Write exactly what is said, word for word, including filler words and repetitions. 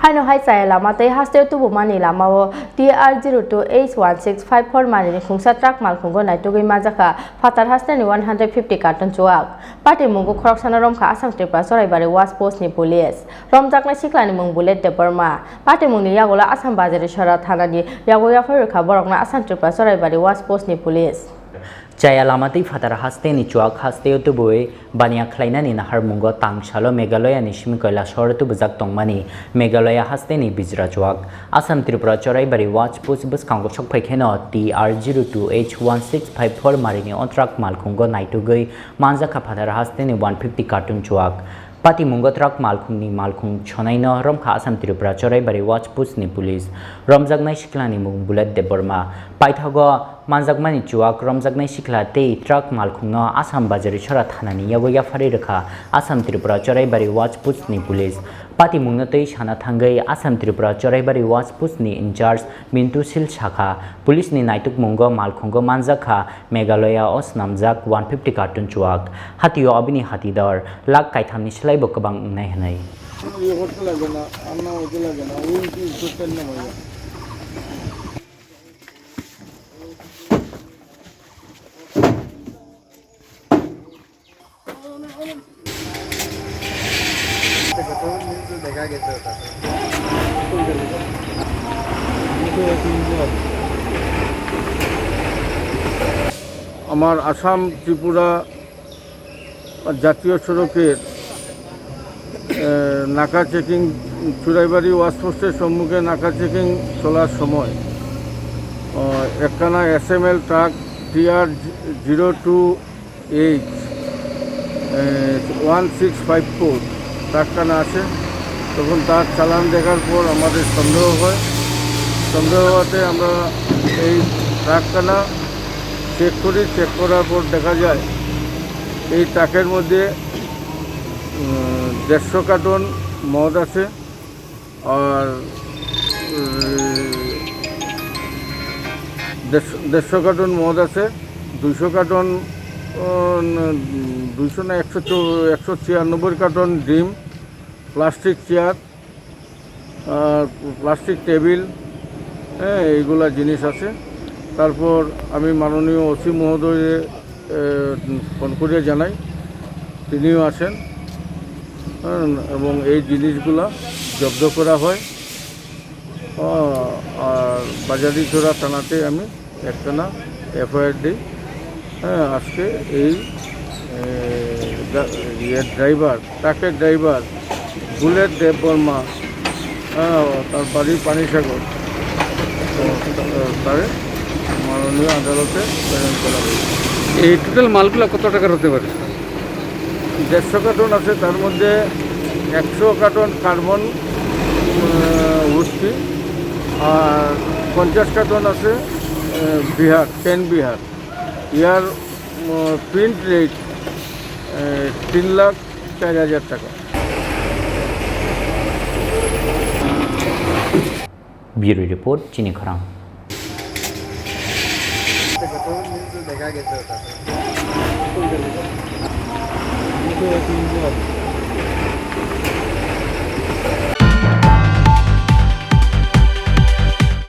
Haino hai chaya lama tei hasteo tubumani lamao T R zero two H one six five four marini khungsa truck malkhungo naitugwi manjakha phatar hasteni one hundred fifty carton chuak. Patimungo khoroksano romkha Assam Tripura Choraibari Watch Post ni police. Romjaknai siklani mung Bullet Debbarma. Patimungni yagulo Assam Bazari Sora thanani yago yaphar rwkha borokno Assam Tripura Choraibari Watch Post ni police. Chaya lama tei phatar hasteni chuak hasteo tubui baniya khlainani naharmungo tang salo Meghalaya ni simi Kailasor tubujak tongmani Meghalaya hasteni bijra chuak. Assam Tripura Choraibari Watch Post bwskango sokphai kheno T R zero two H one six five four marini o truck malkhungo naitugwi manjakha phatar hasteni one fifty carton chuak. Patimungo truck malkhungni malkhung sonaino romkha Assam Tripura Choraibari Watch Post ni police. Romjaknai siklani mung Bullet Debbarma. Paithago manjakmani chuak romjaknai sikla tei truck malkhungno Assam Bazari Sora thanani yago yapharwi rwkha Assam Tripura Choraibari Watch Post ni police. Patimungno twi sana thangwi Assam Tripura Choraibari Watch Post ni in charge Mintu Sil sakha, police ni naitukmungo malkhungo manjakha Meghalaya o swnamjak one fifty carton chuak. Hatio abini hatidor lakh kaithamni slaibo kwbang wngnai hwnwi. আমার আসাম ত্রিপুরা জাতীয় সড়কের, এ, নাকা চেকিং, চুড়াইবাড়ি ওয়াচ পোস্টের সম্মুখে নাকা চেকিং চলার সময়, আহ, একখানা SML truck TR zero two H, A, one six five four ট্রাকখানা আছে। তখন তার চালান দেখার পর আমাদের সন্দেহ হয়। সন্দেহ হওয়াতে আমরা এই ট্রাকখানা চেক করি। চেক করার পর দেখা যায় এই ট্রাকের মধ্যে, উম, দেড়শো কার্টন মদ আছে। আর, উম, দেড়শো, দেড়শো কার্টন মদ আছে, দুইশো কার্টন, উম, দুইশো না একশো চৌ-, একশো ছিয়ানব্বই কার্টন ডিম, প্লাস্টিক চেয়ার, আর প্লাস্টিক টেবিল, হ্যাঁ, এইগুলা জিনিস আছে। তারপর আমি মাননীয় ওসি মহোদয় এ, ফোন করে জানাই, তিনিও আসেন, হ্যাঁ, এবং এই জিনিসগুলা জব্দ করা হয়। আহ, আর বাজারিছড়া থানাতে আমি একখানা এফআইআর দিই। হ্যাঁ, আজকে এই, এ, ডা-, ইয়ে, ড্রাইভার, ট্রাকের ড্রাইভার বুলেট দেববর্মা, হ্যাঁ, তার বাড়ি পানিসাগর। তো, তারে মাননীয় আদালতে প্রেরণ করা হয়েছে। এই টোটাল মালগুলা কত টাকার হতে পারে? দেড়শো কার্টন আছে, তার মধ্যে একশো কার্টন কার্বন, আহ, উইস্কি, আর পঞ্চাশ কার্টন আছে, আহ, বিয়ার, কেন বিয়ার। ইয়ার, উম, প্রিন্ট রেট, আহ, তিন লাখ চার হাজার টাকা। Bureau Report, Chini Khorang.